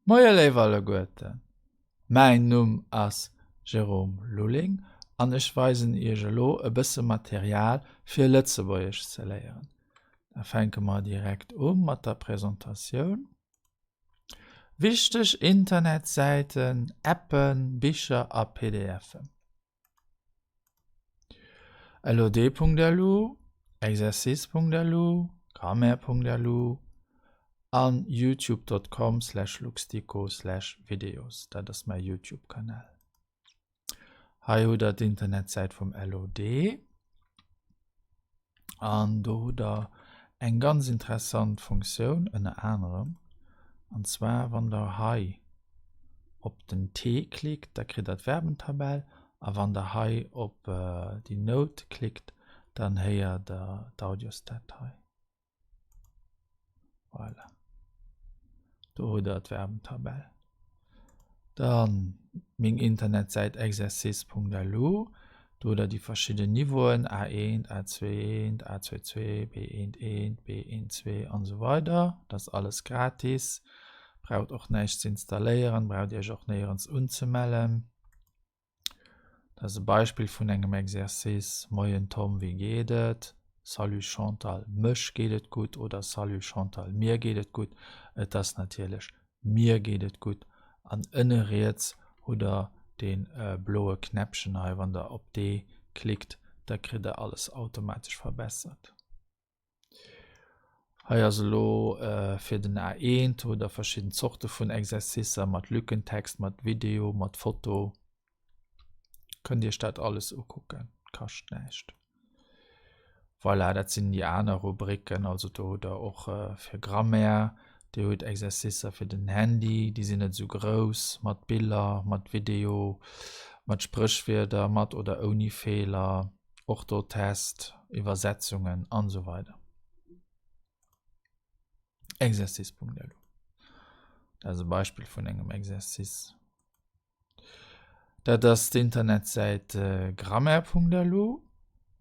Moie léif alleguerten, mäin Numm ass Jérôme Lulling an ech weisen iech elo e bësse Material fir Lëtzebuergesch ze léieren. Da fänke mer direkt u mat der Presentatioun. Wichteg Internetsäiten, Appen, Bicher a PDFen. LOD.lu, Exercice.lu, Grammaire.lu an youtube.com slash luxdico slash videos. Dat ass mäi Youtube-Kanal. Hei hutt der d'Internetsäit vum LOD. An do hutt der eng ganz interessant Funktioun ënner anerem, an zwar wann der hei op den T klickt, da kritt der d'Verbentabell, a wann der hei op déi Nout klickt, dann héiert der d'Audiosdatei. Voilà. Do hutt der d'Verbentabell. Dann meng Internetsäit exercice.lu, do hutt der déi verschidden Niveauen, A1, A21, A22, B11, B12 an esou weider. Dat ass alles gratis, braucht och näischt ze installéieren, braucht iech och néierens unzemellen. Dat ass e Beispill vun engem Exercice, Moien Tom, wéi geet et? Salut Chantal, mech geet et gutt oder Salut Chantal, mir geet et gutt. Et ass natierlech mir geet et gutt. An ënne riets hutt der dee bloe Knäppchen hei, wann der op dee klickt, da kritt der alles automatesch verbessert. Hei ass elo fir den A1 hutt der verschidden Zorte vun Exercicer mat Lückentext, mat Video, mat Foto. Kënnt Iech dat alles ukucken, kascht näischt. Voilà, dat sinn déi aner Rubriken, also do hutt der och fir Grammaire, Dir hutt Exercicer fir den Handy, déi sinn net esou grouss, mat Biller, mat Video, mat Spréchwierder, mat oder ouni Feeler. Orthotest, Iwwersetzungen an esou weider. Exercice.lu Dat ass e Beispill vun engem Exercice. Dat ass d'Internetsäit grammaire.lu,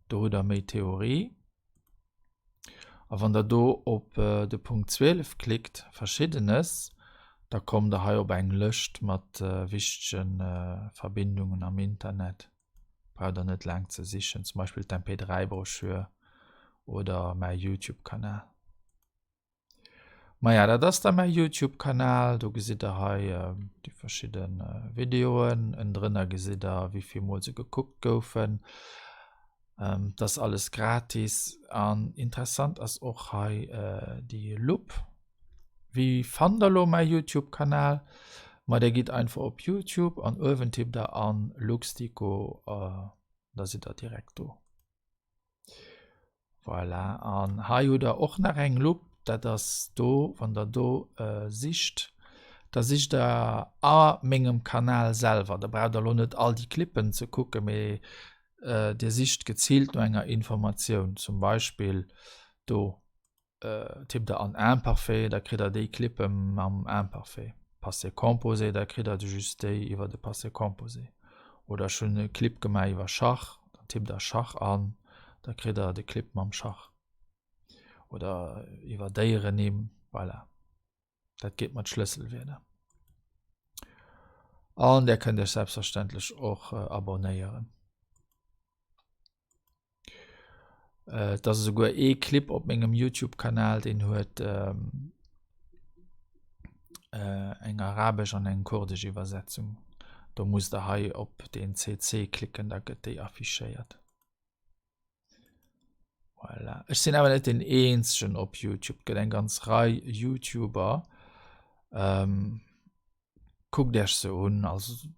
do hutt der méi Theorie. A wann der do op de Punkt 12 klickt, Verschiddenes, da kommt der hei op eng Lëscht mat wichtege Verbindungen am Internet. Braucht der net laang ze sichen, zum Beispill d'MP3-Broschür oder mäi Youtube-Kanal. Maja, dat ass da mäi Youtube-Kanal. Do gesitt der hei déi verschidde Videoen. Ënnendrënner gesitt der, wéi vill Mol se gekuckt goufen. Dat ass alles gratis. An interessant ass och hei déi Lupp. Wéi fannt der lo mäi Youtube Kanal? Ma der gitt einfach op Youtube an uewen tippt der an Luxdico, da sidd der direkt do. Voilà, an hei hutt der och nach eng Lupp, dat ass do, wann der do sicht, da sicht der a mengem Kanal selwer. Da braucht der lo net all déi Clippen ze kucken, mee dir sicht geziilt no enger Informatioun, zum Beispill do Tippt der an Imparfait, da kritt der déi Clippe mam Imparfait. Passé composé, da kritt der just déi iwwer de Passé composé. Oder ech hunn e Clip gemaach iwwer Schach, dann tippt der Schach an, da kritt der de Clip mam Schach. Oder iwwer Déierennimm, voilà. Dat geet mat Schlësselwierder. An där kënnt Iech selbstverständlech och abonéieren. Et ass esouguer ee Clip op mengem Youtube-Kanal, deen huet eng arabesch an eng kurdesch Iwwersetzung. Do musst der hei op den CC klicken, da gëtt déi affichéiert. Voilà. Ech sinn awer net den eenzegen op Youtube. Et gëtt eng ganz Rei YouTuber. Ähm, kuckt Iech se un. Also,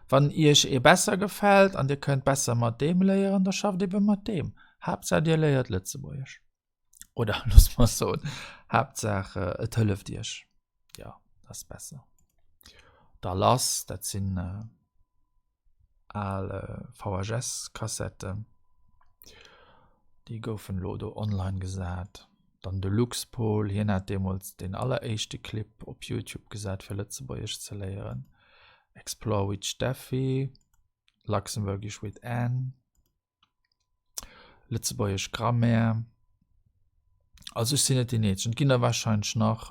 wann Iech ee besser gefält an Dir kënnt besser mat deem léieren, da schafft ebe mat deem. Haaptsaach Dir léiert Lëtzebuergesch. Oder loosse mer soen, Haaptsaach et hëlleft Iech. Jo, dat ass besser. Da lass, dat sinn al VHS-Kassetten, déi goufen elo do online gesat. Dann de Luxpol, hien hat deemools deen alleréischte Clip op Youtube gesat fir Lëtzebuergesch ze léieren. Explore with Steffi, Luxembourgish with Anne. Lëtzebuergesch Grammaire. Also ech sinn net deen Eenzegen. Et ginn der warscheinlech nach.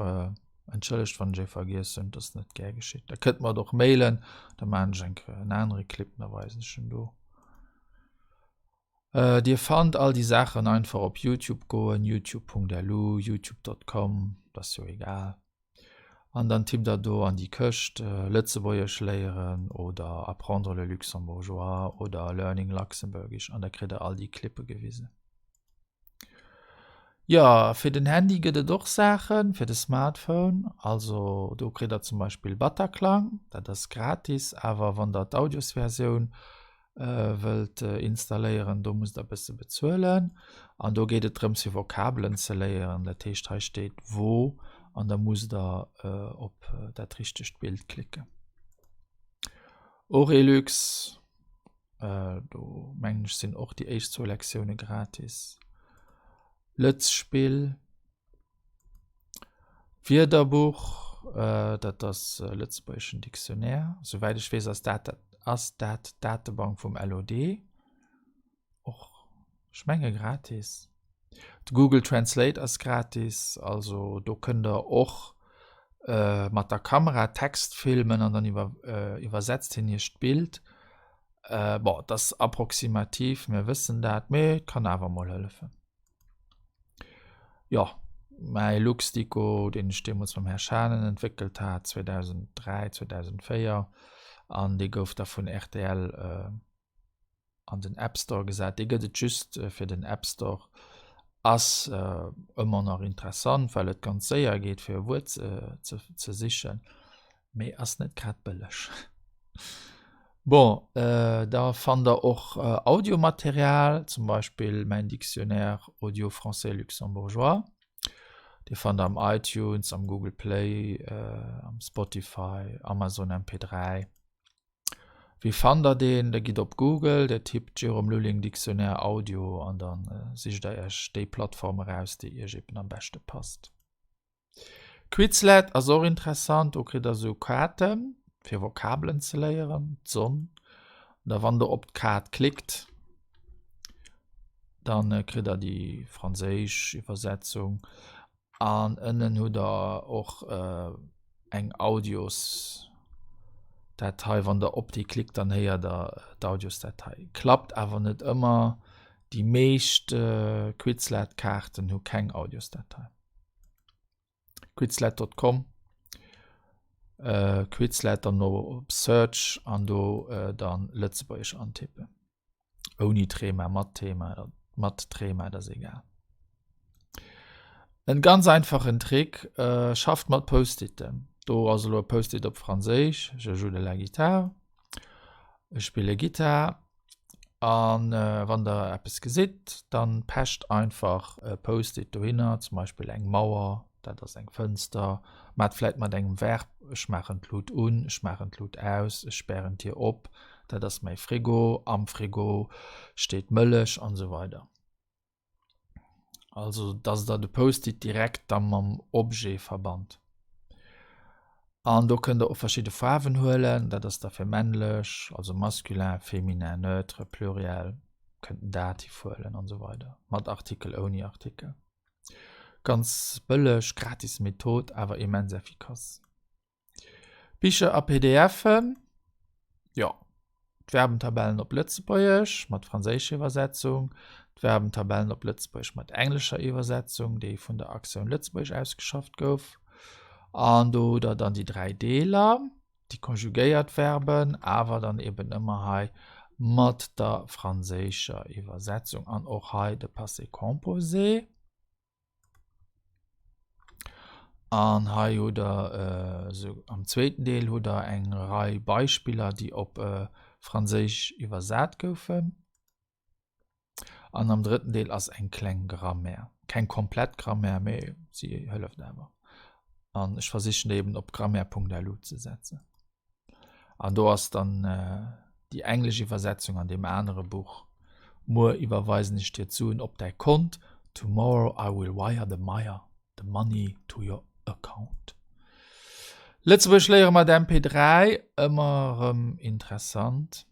Entschëllegt wann ech ee vergiess hunn, et ass net gär geschitt. Der kënnt mer et och mailen, da maachen ech eng Kéier en anere Clip, da weisen ech en do. Dir fannt all déi Saachen einfach op Youtube goen, youtube.lu, youtube.com, dat ass jo egal. An dann tippt der do an déi Këscht Lëtzebuergesch léieren oder Apprendre le luxembourgeois oder Learning Luxembourgish an da kritt der all déi Clippe gewisen. Jo, fir den Handy gëtt et och Saachen, fir de Smartphone. Also do kritt der zum Beispill Batterklang, dat ass gratis, awer wann der d'Audiosversioun wëllt installéieren, do musst der e bësse bezuelen. An do geet et drëms fir Vokabelen ze léieren, dat heescht hei steet wo an da musst der op dat richtegt Bild klicken. Orelux. Do mengen ech sinn och déi éischt zwou Lektioune gratis. Lëtzspill, Wierderbuch, dat ass e lëtzebuergeschen Dictionnaire. Souwäit ech weess ass dat ass dat d'Datebank vum LOD. Och ech menge gratis. De Google Translate ass gratis, also do kënnt der och mat der Kamera Text filmen an dann iwwer iwwersetzt hien iech d'Bild. Bon, et ass approximativ, mir wëssen dat, mee et kann awer mol hëllefen. Jo, mäi Luxdico, deen ech deemools mam Här Schanen entwéckelt hat, 2003, 2004, an dee gouf da vun rtl an den App Store gesat. Dee gëtt et just fir den App Store. Ass ëmmer nach interessant, well et ganz séier geet fir e Wuert ze ze sichen, mee ass net grad bëlleg. Bon, da fannt der och Audiomaterial, zum Beispill mäin Dictionnaire audio français-luxembourgeois. Dee fannt der am iTunes, am Google Play, am Spotify, Amazon MP3. Wéi fannt der deen? Der gitt op Google, der tippt Jérôme Lulling Dictionnaire Audio an dann sicht der iech déi Plattform eraus, déi iech eben am beschte passt. Quizlet ass och interessant, do kritt der sou Kaarten fir Vokabelen ze léieren, d'Sonn. Da wann der op d'Kaart klickt, dann kritt der déi franséisch Iwwersetzung. An ënnen hutt der och eng Audiosdatei. Wann der op déi klickt, dann héiert der d'Audiosdatei. Klappt awer net ëmmer. Déi meescht Quizlet-Kaarten hu keng Audiosdatei. Quizlet.com Quizlet dann op Search an do dann Lëtzebuergesch antippen. Ouni Trema, mat Thema, mat Trema, dat ass egal. En ganz einfachen Trick, äh, schafft mat Post-iten. Do ass elo e Post-it op Franséisch, je joue de la guitare. Ech spille Gittar. An äh, wann der eppes gesitt, dann pecht einfach e Post-it dohinner, zum Beispill eng Mauer, dat ass eng Fënster, maacht vläit mat engem Verb, ech maachen d'Lut un, ech maachen d'Lut aus, ech spären d'Dier op, dat ass mäi Frigo, am Frigo steet Mëllech an esou weider. Also dass der de Post-it direkt da mam Objet verbannt. An do kënnt der och verschidde Faarwen huelen, dat ass da fir männlech, also masculin, féminin, neutre, pluriel, kënnt den Dativ huelen an esou weider, mat Artikel, ouni Artikel. Ganz bëlleg, gratis Method, awer immens effikass. Bicher a PDFen, jo, d'Verbentabellen op Lëtzebuergesch mat franséischer Iwwersetzung, d'Verbentabellen op Lëtzebuergesch mat englescher Iwwersetzung, déi vun der Aktioun Lëtzebuergesch ausgeschafft gouf. An do hutt der dann déi 3 Deeler, déi konjugéiert Verben, awer dann eben ëmmer hei mat der franséischer Iwwersetzung an och hei de Passé composé. An hei hutt der esou am zweeten Deel hutt der eng Rei Beispiller, déi op Franséisch iwwersat goufen. An am drëtten Deel ass eng kleng Grammaire. Keng komplett Grammaire, mee si hëlleft awer. An ech versichen déi eben op grammaire.lu ze setzen. An do ass dann déi englesch Iwwersetzung an deem anere Buch. Muer iwwerweisen ech dir d'Suen op däi Kont, Tomorrow I will wire the mire, the money to your account. Lëtzebuergesch léiere mat MP3, ëmmer erëm interessant.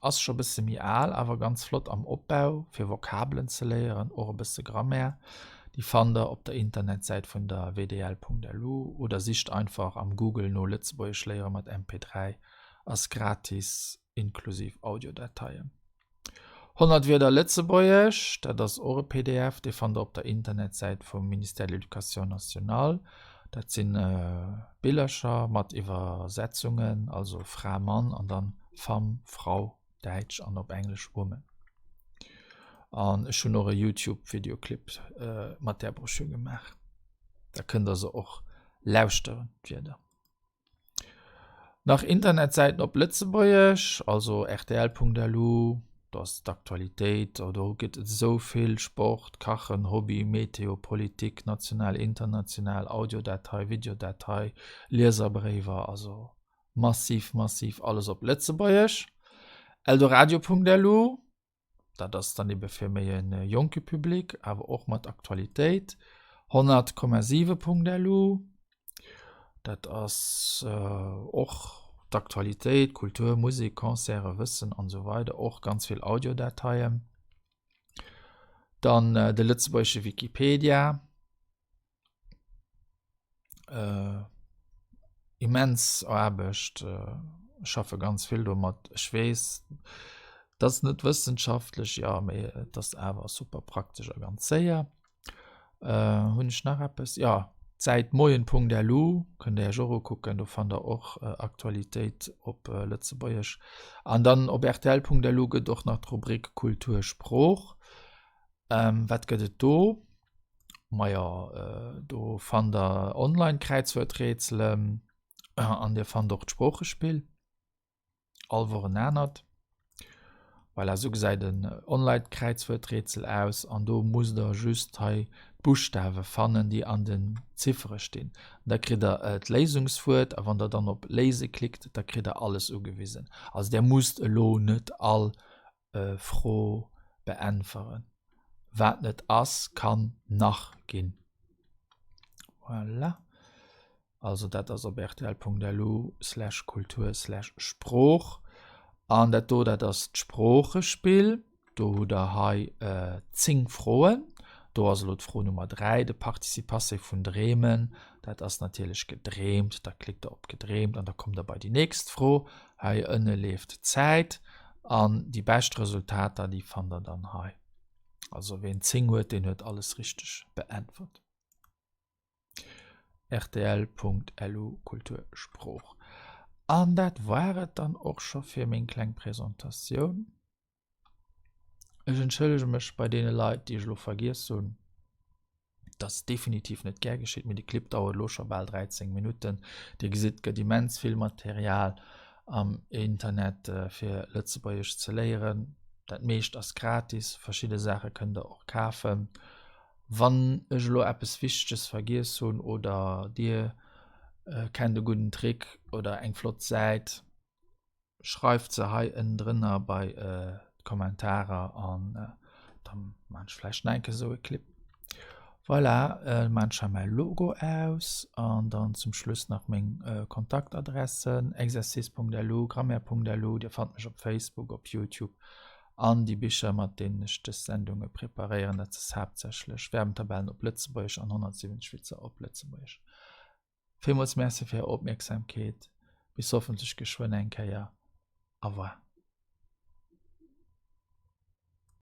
Ass scho bësse méi al, awer ganz flott am Opbau, fir Vokabelen ze léieren, och e bësse Grammaire. Déi fannt der op der Internetsäit vun der wdl.lu oder sicht einfach am Google no Lëtzebuergesch léiere mat MP3, ass gratis inklusiv Audiodateien. 100 Wierder Lëtzebuergesch, dat ass och e pdf, dee fannt der op der Internetsäit vum Ministère de l'Éducation nationale. Dat si Billercher mat Iwwersetzungen, also Fra, Mann an dann Femme, Frau, Däitsch an op Englesch Woman. An ech hunn och e YouTube-Videoclip mat där Broschür gemaach. Da kënnt der se och lauschteren, d'Wierder. Nach Internetsäiten op Lëtzebuergesch, also rtl.lu, do ass d'Aktualitéit, oh do gëtt et esou vill, Sport, Kachen, Hobby, Meteo, Politik, national, international, Audiodatei, Videodatei, Lieserbréiwer, also massiv, massiv alles op Lëtzebuergesch. Eldoradio.lu, Dat ass dann ebe fir méi e jonke Public, awer och mat Aktualitéit. 100,7.lu, dat ass och d'Aktualitéit, Kultur, Musek, Concerte, Wëssen an esou weider, och ganz vill Audiodateien. Dann de lëtzebuergesche Wikipedia. Äh, immens Aarbecht, ech schaffe ganz vill domat. Ech weess, dat ass net wëssenschaftlech, jo, mee et ass awer super praktesch a ganz séier. Äh, hunn ech nach eppes? Jo, d'Säit moien.lu kënnt der iech och ukucken, do fannt der och Aktualitéit op Lëtzebuergesch. An dann op rtl.lu gëtt och nach d'Rubrik Kultur Sprooch. Wat gëtt et do? Majo, do fannt der Online-Kräizwuerträtselen an dir fannt och d'Sproochespill. All Woch en anert. Voilà, esou gesäit en Online-Kräizwuerträtsel aus an do musst der just hei d'Buschtawe fannen, déi an den Ziffere stinn. An da kritt der d'Léisungswuert a wann der dann op Léise klickt, da kritt der alles ugewisen. Also där musst elo net all Fro beäntweren. Wat net ass, kann nach ginn. Voilà. Also dat ass op rtl.lu slash kultur slash Sprooch. An dat do, dat ass d'Sproochespill. Do hutt der hei 10 Froen. Do ass elo d'Fro Nummer 3, de Participe passé vun dreemen. Dat ass natierlech gedreemt. Da klickt der op gedreemt an da kommt der bei déi nächst Fro. Hei ënne leeft d'Zäit an déi bescht Resultater déi fannt der dann hei. Also ween 10 huet, deen huet alles richteg beäntwert. rtl.lu Kultur Sprooch. An dat war et dann och scho fir meng kleng Presentatioun. Ech entschëllege mech bei deene Leit, déi ech elo vergiess hunn. Dat ass definitiv net gär geschitt, mee de Clip dauert elo scho bal 13 Minutten. Dir gesitt, et gëtt immens vill Material am Internet fir Lëtzebuergesch ze léieren. Dat meescht ass gratis, verschidde Saache kënnt der och kafen. Wann ech elo eppes Wichteges vergiess hunn oder Dir kennt e gudden Trick oder eng flott Säit, Schreift se hei ënnendrënner bei d'Kommentarer an dann maan ech vläicht nach eng Kéier esou e Clip. Voilà, maan ech hei mäi Logo aus an dann zum Schluss nach meng Kontaktadressen, exercice.lu, grammaire.lu, dir fannt mech op Facebook, op Youtube an déi Bicher mat deenen ech dës Sendunge preparéieren, dat ass haaptsächlech Verbentabellen op Lëtzebuergesch an 170 Witzer op Lëtzebuergesch. Villmools Merci fir Är Opmierksamkeet. Bis hoffentlech geschwënn eng Kéier. Au revoir.